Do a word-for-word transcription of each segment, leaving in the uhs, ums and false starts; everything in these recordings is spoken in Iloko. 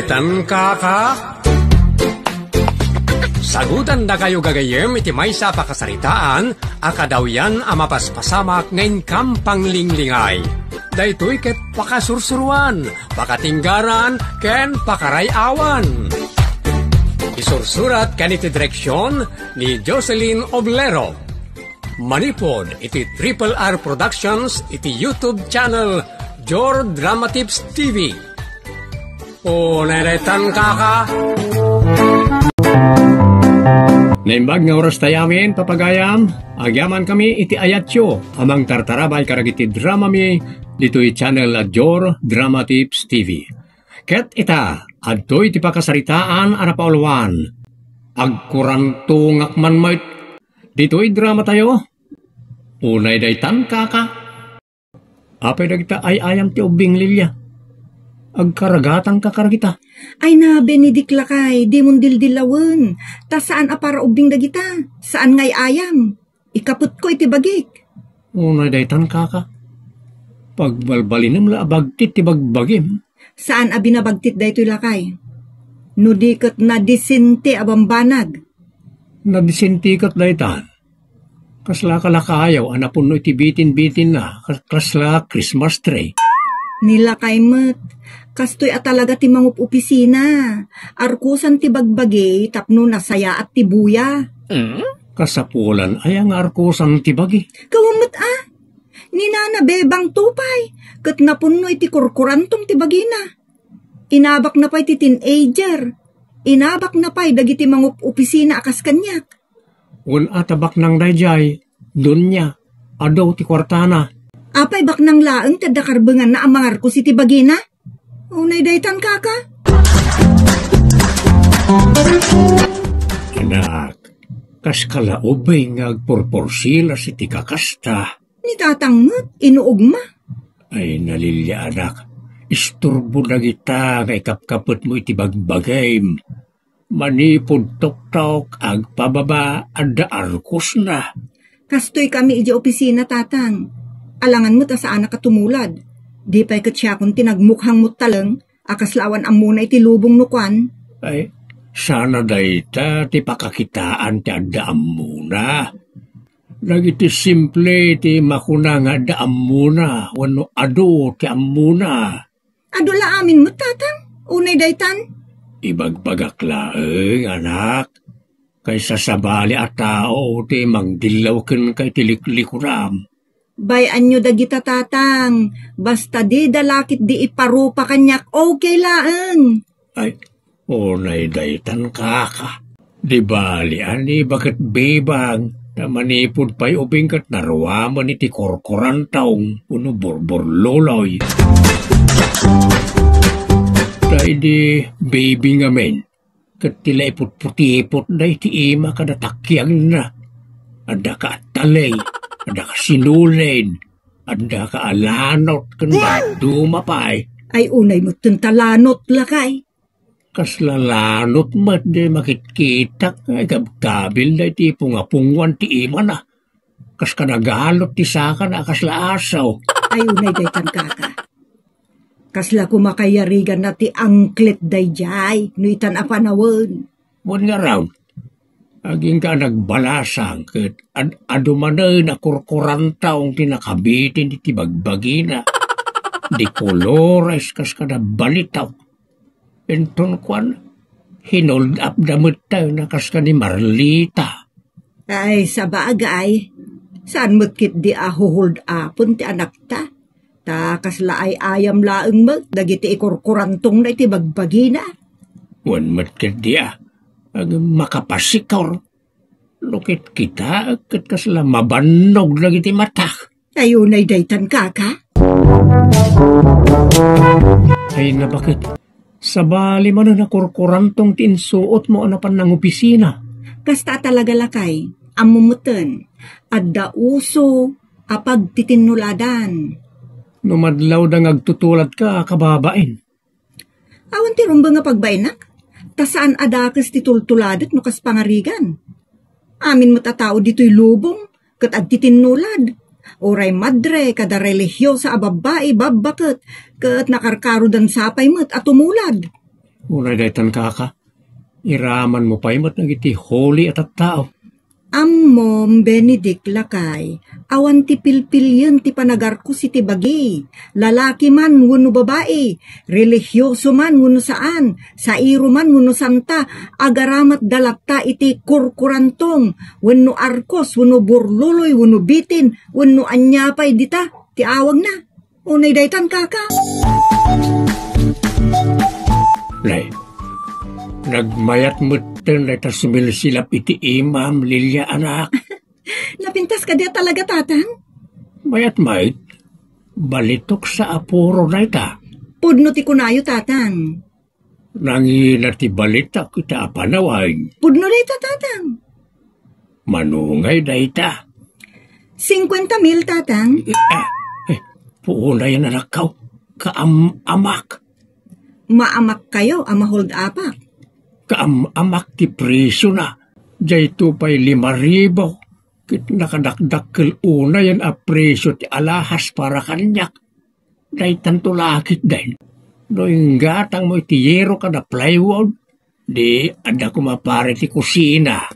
Tan kaka? Sagutandakayo gagayyem iti maysa a pakasaritaan a kadawyan a mapaspasamak nga inkam panglinglingay. Daytoy ket pakasursuruan, pakatinggaran, ken pakaray-awan. Isursurat ken iti direksion ni Jocelyn Oblero. Manipud iti Triple R Productions iti YouTube channel Jor Drama Tips T V. O, neretan kaka. Naimbag nga oras tayamin, papagayam, agyaman kami iti ayatyo, amang tartarabay karagiti drama mi, ditoy channel a Jor Drama Tips T V. Ket ita, adtoy ti pakasaritaan a napauluan. Agkurantungak man met. Ditoy drama tayo. Unay daytan, kaka. Apay dagita ay-ayam ti ubbing, Lilia? Agkaragatangka karagita. Ay na, Benedict lakay, dimon dildilawen. Ta saan a para ubbing dagita. Saan nga ay-ayam. Ikaputko iti bagik. Unay daytan, kaka. Pagbalbalinem la a bagtit ti bagbagim. Saan a binabagtit daytoy lakay. No di ket nadisente a bambanag. Nadisente ket daytan. Kasla kalakayaw a napunno iti bitin-bitinna, kas-, kasla Christmas tree. Ni lakay met, kastoy a talaga ti mangup-opisina. Arkusan ti bagbagi tapno nasayaat ti buya. Kasapulan aya nga arkusan ti bagi? Gawan met a. Ni nana bebang to pay, ket napunno iti kurkurantong ti bagina. Inabakna pay ti teenager. Inabakna pay dagiti mangup-opisina a kas kaniak. Wen a ta baknang daydiay, Doña, adu ti kuartana. Apay baknang laeng ti adda karbenganna a mangarkos iti bagina? Unay daytan, kaka? Anak, kas kalaubing nga agpurpursilas iti kakasta. Ni tatang met, inuogma. Ay, Lilia, anak, isturbo dagita nga ikapkapetmo iti bagbagim. Manipud tuktok, agpababa, adda arkosna. Kastoy kami idiay opisina, tatang. Alangan met a saanak a tumulad. Di pay ket siakon ti nagmukhang muttaleng a kasla awan ammona iti lubong no kuan. Ay, sana dayta ti pakakitaan ti adda ammona. Dagiti simple ti makuna nga adda ammona wenno adu ti ammona. Adu la amin met, tatang? Unay daytan? Ibagbagak laeng, anak. Kaysa sabali a tao ti mangdillaw kenka iti liklikonam. Bay-anyo dagita, tatang. Basta dida lakit di iparupa kaniak, okay laeng. Ay, unay daytan, kaka. Di bali, ani baket bibang, ta manipud pay ubing ket naruamen iti korkorantong wenno burburluloy. Ta idi baby ngamin, ket ti la iputputipotda iti ima kada takiagna. Adda ka attalay, adda ka sinulin, adda ka alanot, ken dadduma pay. Ay, unay metten ta lanot, lakay. Kasla lanot met di makitkitak nga igabgabilda iti pungapunguan ti imana. Kas kanagalot ti sakana a kasla aso. Ay, unay daytan, kaka. Kasla kumakayariganna ti angklet daydiay, no itan a panawen. Wen ngarud, agingga a nagbalasang ket ad-, adu manen a kurkurantong ti nakabitin iti bagbagina. Di kolores kas kada balitok. Inton kuan, hinold up da met tayo na kas ka ni Marlita. Ay, sabagay. Saan met ketdi a huhold upon ti anakta? Ta kasla ay-ayam laeng met dagiti ikurkurantongna iti bagbagina. Wen met ketdi a, ag-, makapasikor. No ket kita, ket kasla mabannog dagiti matak. Ay, unay daytan, kaka? Ay, nabaket. Sabali manen a kurkurantong ti insuotmo a napan nangopisina. Kasta a talaga, lakay. Ammom metten, adda uso a pagtitinnuladan. No madlawda nga agtutuladka, kababain. Awan ti rumbeng a pagbainak, ta saan a dakes ti tultuladet no kas pangarigan. Amin met a tao ditoy lubong, ket agtitinnulad. Uray madre kada relihiosa a babbai, babbaket, ket nakarkarodan sapay met a tumulad. Unay daytan, kaka, iramanmo pay met dagiti huli a tattao. Ammom, Benedict, lakay, awan ti pilpilien ti panagarkos iti bagi, lalaki man wenno babai, relihioso man wenno saan, sairo man wenno santa, agaramatda latta iti kurkurantong, wenno arkos, wenno burluloy, wenno bitin, wenno ania pay dita ti awagna. Unay daytan, kaka. Nay, nagmayat metten dayta sumilsilap iti imam, Lilia, anak. Napintas kadi a talaga, tatang? Mayat met. Balitok sa apuro dayta. Pudno ti kunayo, tatang. Nangina ti balitak ita a panawen. Pudno dayta, tatang. Manungay dayta? Singkuenta mil, tatang. Ah, eh, puunayan, anakko. Kaam-amak. Maamakkayo a mahold-apak. Kaam-amak ti presyo na. Dayto pay lima ribu. Ket nakadakdakkel unayan a presyo ti alahas para kaniak. Daytanto lakit den. No inggatangmo iti yero kada plywood, di adda koma para iti kusina.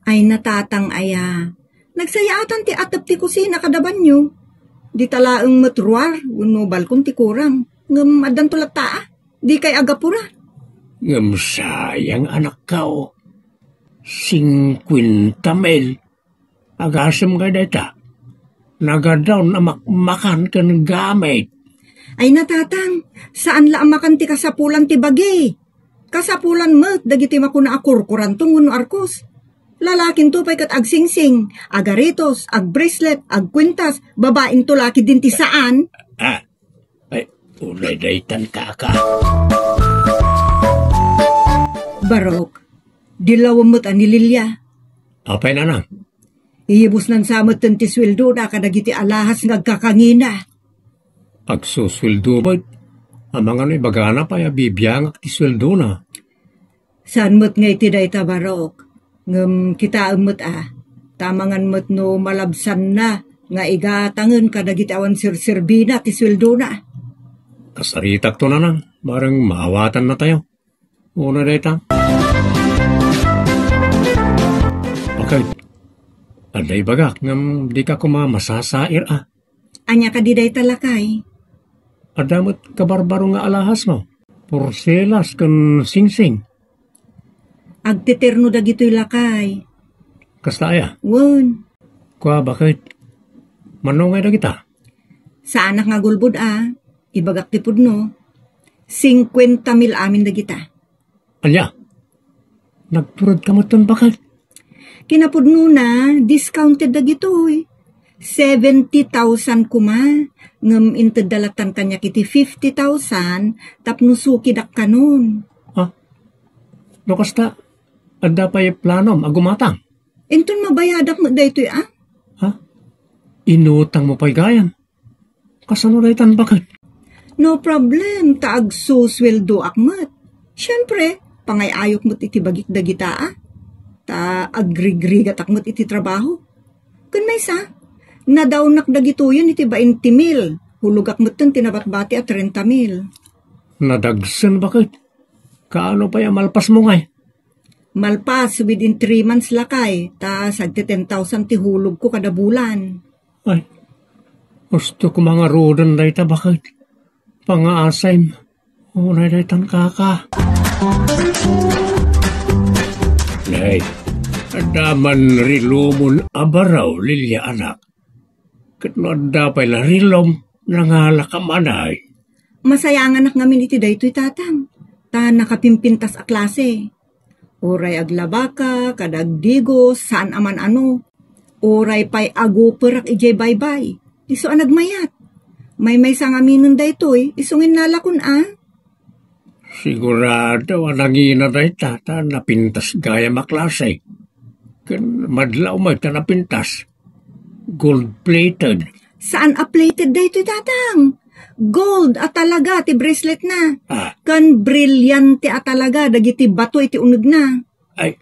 Ay, natatang aya. Nagsayaatan ti atep ti kusina kada banyo. Dita laeng met ruar wenno balkon ti kurang. Ngem addanto latta a. Dikay agapura. Ngem sayang, anakko. Singkuenta mil. Agasem kay dayta? Nagadaw a makmakan ken gamit. Ay, natatang, saan la a makan ti kasapulan ti bagi. Kasapulan met dagiti makuna a kurkurantong wenno arkos. Lalakinto pay ket agsingsing, agaritos, agbracelet, agkuentas, babainto la ketdin ti saan. Ah, ay, unay daytan, kaka. Barok, dilawem met a ni Lilia. Apay, nanang? Iyibusnan sa metten ti sueldona kadagiti alahas nga agkakangina. Agsusueldo met. Amangan no ibagana pay a bibiangak ti sueldona. Saan met nga iti dayta, Barok. Ngem kitaem met a, ta amangan met no malabsanna nga igatangen kadagiti awan serserbina ti sueldona. Kasaritakto, nanang, bareng maawatannatayo. Una dayta. Bakit? Adda ibagak ngem dika koma masasair a. Ania kadi dayta, lakay? Adda met kabarbaro nga alahasmo. Porselas ken singsing. Agteterno dagitoy, lakay. Kasta aya? Wen. Kua, bakit? Mano ngay dagita? Saanak nga agulbod a. Ibagak ti pudno. Singkuenta mil amin dagita. Ania? Nagturedka metten, bakit? Kinapudnona, discounted dagitoy. Seventy thousand koma, ngem intedda lattan kaniak iti fifty thousand tapno sukidak kanon. Ha? No kasta, adda pay planom a gumatang? Inton mabayadak met daytoy a? Ha? Inutangmo pay gayam? Kasano daytan, bakit? No problem, ta agsusueldoak met. Siempre, pangay-ayok met iti bagik dagita a. Ta agrigrigatak met iti trabaho. Ken maysa, nadawnak dagitoyen iti bainti mil. Hulogak metten ti nabatbati a trenta mil. Nadagsen, bakit? Kaano pay a malpasmo ngay? Malpas within three months, lakay, ta sagdi ten thousand ti hulogko kada bulan. Ay, gusto ko mangaruden dayta, bakit? Pangaasem. Unay daytan, kaka. Nay, adda man rilomon a baro, Lilia, anak. Ket no adda pay la rilom, nangalaka manay. Masayanganak ngamin iti daytoy, tatang. Ta nakapimpintas a klase. Uray aglabaka, kada agdigos, saan a man-ano. Uray pay aguperak idiay baybay. Isu a nagmayat. Maymaysa ngaminen daytoy, isu nga innalakon a. Sigurado a nangina dayta, ta napintas gayam a klase. Ken madlaw met ta napintas. Gold-plated. Saan a plated daytoy, tatang. Gold a talaga ti bracelet na. Ah. Ken brilyante a talaga dagiti bato iti unegna. Ay,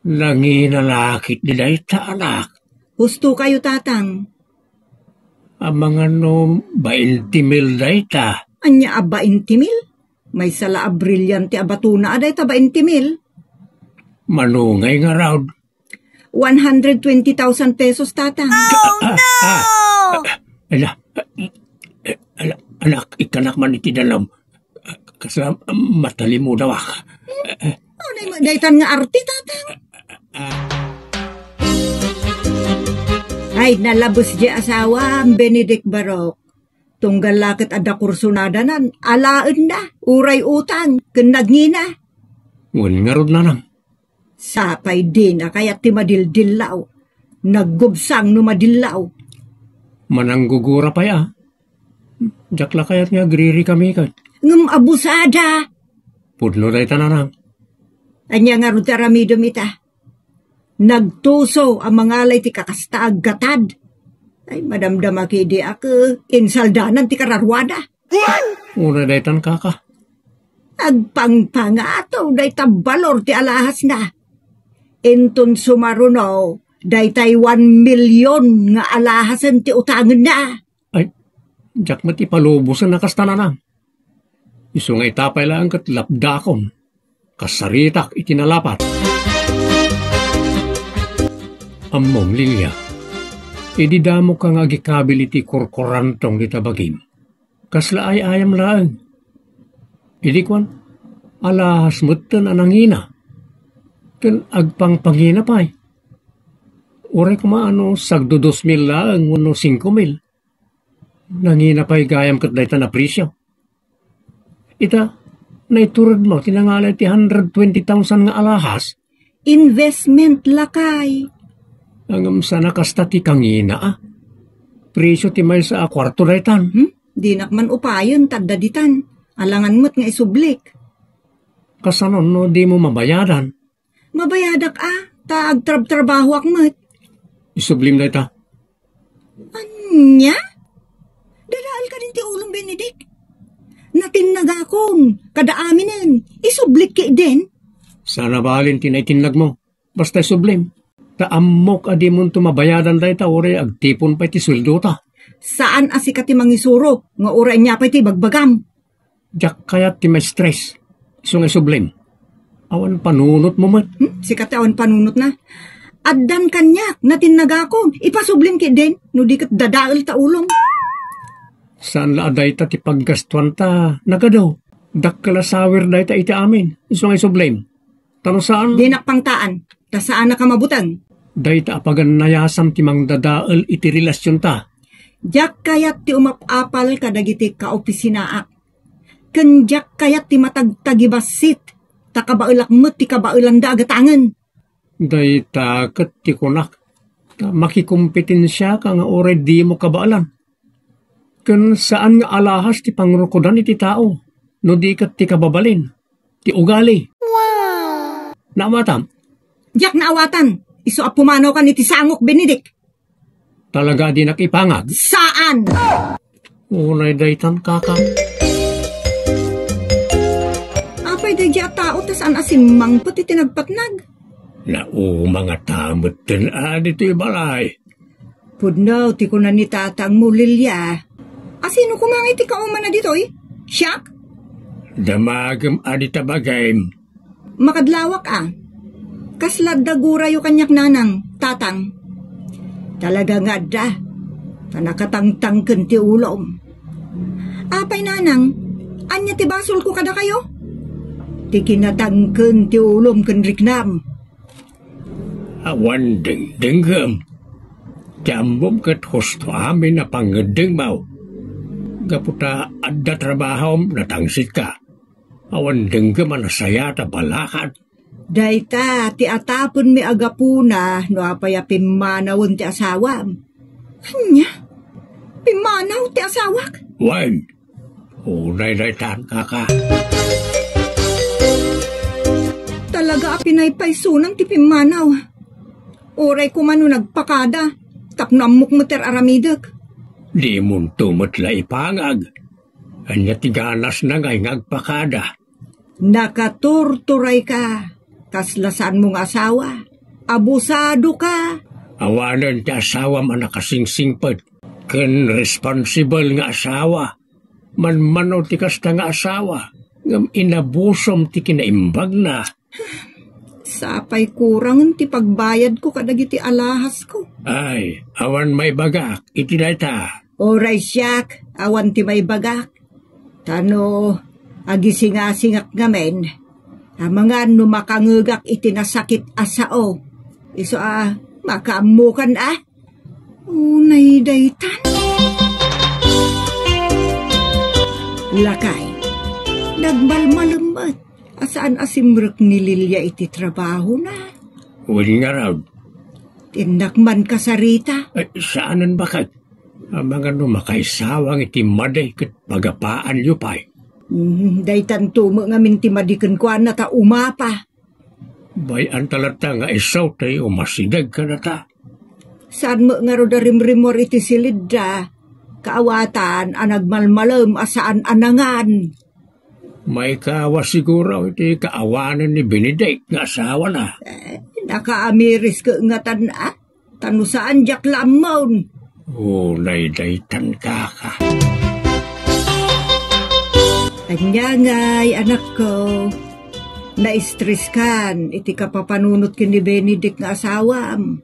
nangina la ketdi dayta, anak. Husto kayo, tatang. Amangan no bainti mil dayta. Ania a bainti mil? Maysa la a brillante a batona a dayta bainte mil. Mano ngay ngarud? One hundred twenty thousand pesos, Tatang. Oh, ah, no! Ah, ala, ala, anak, ikkanak man iti danum. Kasla, matalimudawak. Anay, daytan nga arte, Tatang. Ay, nalabes di asawam, Benedict Barok. Tunggal la ket adda kursunadanan, alaenna, uray utang, ken nagngina. Wen ngarud, nanang. Sapay dina kayat ti madildillaw. Naggubsang no madillaw. Mananggugura pay a. Diak la kayat nga agririkami ket. Ngem abusada. Pudno dayta, nanang. Ania ngarud ti aramidem ita? Nagtuso a mangala iti kakasta a gatad. Ay, madamdama kidi a ke, insaldanan ti kararuada. Uray daytan, kaka. Agpangpangato dayta balor ti alahasna. Inton sumaruno, daytay one million nga alahasen ti utangenna. Ay, diak met ipalubosen a kasta, nanang. Isu nga ita pay laeng ket lapdakon. Kasaritak iti nalapat. Ammom, Lilia, idi damoka nga agikabil iti kurkurantong dita bagim, kasla ay-ayam laeng. Idi kuan, alahas metten a nangina. Ken agpangpangina pay. Uray koma no sagdo dos mil laeng wenno singko mil. Nangina pay gayam ket dayta a presio. Ita, naituredmo ti nangala iti hundred twenty thousand nga alahas? Investment, lakay. Ngem saan a kasta ti kangina, a. Presio ti maysa a kuarto daytan. Hmm? Dinak man upayen, ta adda ditan. Alangan met nga isublik. Kasano no dimo mabayadan? Mabayadak a, ta agtrabtrabahoak met. Isublim dayta. Ania? Dadael kadin ti ulom, Benedict? Natinnagakon, kada aminen, isublik ketdin? Saan a balin ti naitinnagmo. Basta isublim. Ta ammok a dimonto mabayadan dayta uray agtipon pay ti sueldota. Saan a sika ti mangisuro, nga uray ania pay ti ibagbagam. Diak kayat ti ma-stress. Isu nga isublim. Awan panunotmo met. Hmm? Sika ti awan panunotna. Addan kaniak, natinnagakon. Ipasublim ketdin, no di ket dadael ta ulom. Saan la a dayta ti paggastuanta, nagadu. Dakkel a sawer dayta iti amin. Isu nga isublim. Ta no saan? Dinak pangtaan, ta saannak a mabuteng. Dayta a pagannayasam ti mangdadael iti relasionta. Diak kayat ti umap-apal kadagiti kaopisinaak. Ken diak kayat ti matagtagibassit, ta kabaelak met ti kabaelanda a gatangen. Dayta ket ti kunak, ta makikompetensiaka nga uray dimo kabaelan. Ken saan nga alahas ti pangrukodan iti tao, no di ket ti kababalin, ti ugali. Naawatam? Diak naawatan. Isu a pumanawkan iti sangok, Benedict. Talaga a dinak ipangag? Saan? Unay daytan, kaka. Apay daydi a tao ta saan a simmangpet iti nagpatnag? Nauma ngata metten a ditoy balay. Pudno ti kuna ni tatangmo, Lilia. Asino koma nga iti kaumana ditoy? Siak? Damagem a dita bagim. Makadlawak a. Kasla adda gurayo kaniak, nanang, tatang? Talaga nga adda. Ta nakatangtangken ti ulom. Apay, nanang, ania ti basolko kadakayo? Ti kinatangken ti ulom ken riknam. Awan dengdengngem. Ti ammom ket husto amin a pangngeddengmo. Gapu ta adda trabahom, natangsitka. Awan dengngem a nasayaat a balakad. Dayta ti atapenmi a gapuna no apay a pimmanawen ti asawam. Ania? Pimmanaw ti asawak? Wen, unay daytan, kaka. Talaga a pinaypaysonan ti pimmanaw. Uray koma no nagpakada, tapno ammok met ti ar-aramidek. Dimonto met la ipangag. Ania ti ganasna ngay nga agpakada? Nakaturturayka. Kasla saanmo nga asawa. Abusadoka. Awanen ti asawam a nakasingsingpet ken responsible nga asawa. Manmano ti kasta nga asawa. Ngem inabusom ti kinaimbagna. Sapay kurangen ti pagbayadko kadagiti alahasko. Ay, awan maibagak iti dayta. Uray siak, awan ti maibagak. Ta no agisingasingak ngamin, amangan no makangegak iti nasakit a sao. Isu a, makaammokan a? Unay daytan. Lakay, nagmalmalem met a saan a simrek ni Lilia iti trabahona. Wen ngarud. Innak man kasarita. Ay, saanen baket. Amangan no makaisawang iti madi ket pagapaanyo pay. Hmm, daytanto met ngamin ti madi kenkuana ta umapa. Bay-anta latta nga isu ti umasideg kadata. Saan met ngarud a rimrimmuar iti silidda, kaawatan a nagmalmalem a saan a nangan. Maikaawas siguro iti kaawanen ni Benedict nga asawana. Eh, nakaamiris ket ngatan a, ta no saan diak la ammon. Unay daytan, kaka. Ania ngay, anakko, naistreskan iti kapapanunot ken ni Benedict nga asawam.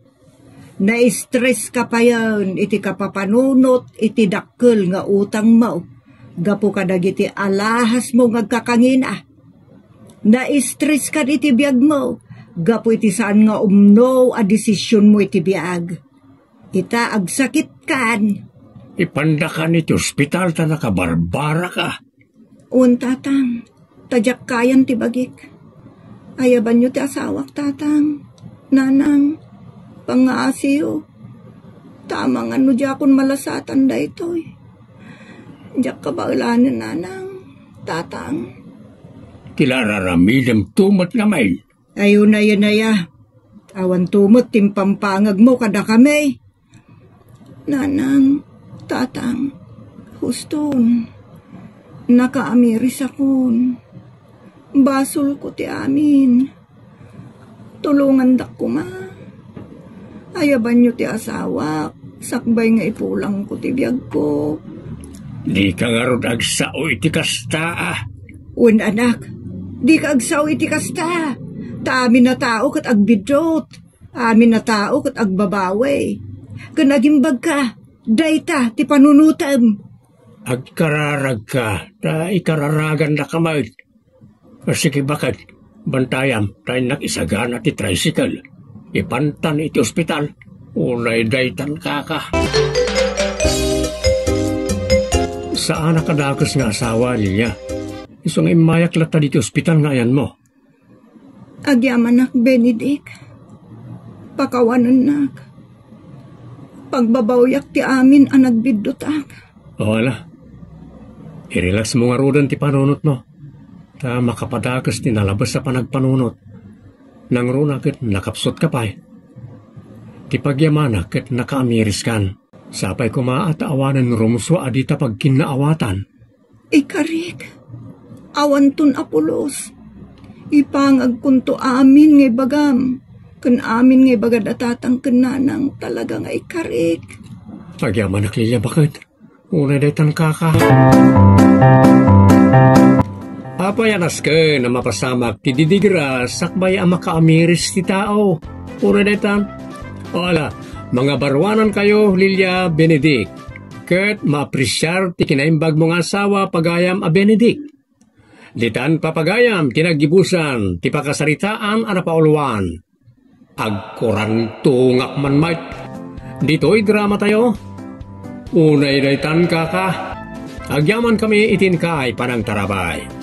Naistreska payen iti kapapanunot iti dakkel nga utangmo gapu kadagiti alahasmo nga agkakangina. Naistreskan iti biagmo gapu iti saan nga umno a desisionmo iti biag. Ita, agsakitkan. Ipandakan iti ospital ta nakabarbaraka. Wen, Tatang, ta diak kayan ti bagik. Ayabanyo ti asawak, Tatang. Nanang, pangngaasiyo. Ta amangan no diakon malasatan daytoy. Diak kabaelanen, Nanang, Tatang. Ti la ar-aramidemto met ngamin. Ay, unay, unay a. Awanto met ti impampangegmo kadakami. Nanang, Tatang, huston, nakaamirisakon. Basolko ti amin. Tulongandak koma. Ayabanyo ti asawak, sakbay nga ipulangko ti biagko. Dika ngarud agsao iti kasta, a. Wen, anak, dika agsao iti kasta. Ta amin a tao ket agbiddut. Amin a tao ket agbabawi. Ken agimbagka, dayta ti panunotem. Agkararagka, ta ikararagannaka met. Sige, baket, bantayam, ta innak isagana ti tricycle. Ipantan iti ospital. Unay daytan, kaka. Saanak a dakes nga asawa, Lilia. Isu nga immayak latta ditoy ospital nga ayanmo. Agyamanak, Benedict. Pakawanennak. Pagbabawiak ti amin a nagbiddutak. O, ala. Irelaxmo ngaruden ti panunotmo. Ta makapadakes ti nalabes a panagpanunot. Nangruna ket nakapsutka pay. Ti pagyamanak ket nakaamiriskan. Sapay koma a ta awanen rumsua a dita pagkinnaawatan. Ikarik, awanton a pulos. Ipangagkonto amin nga ibagam, ken amin nga ibagad a tatang ken nanang, talaga nga ikarik. Agyamanak, Lilia, baket. Unay daytan, kaka. Apay a nasken a mapasamak ti didigra sakbay a makaamiris ti tao. Unay daytan. O ala, mangabaruanankayo, Lilia, Benedict. Ket maapresiar ti kinaimbagmo nga asawa, pagayam a Benedict. Ditan, papagayam, ti naggibusan ti pakasaritaan a napauluan. Agkurantungak man met. Ditoy dramatayo. Unay daytan, kaka. Agyamankami iti inkay panangtarabay.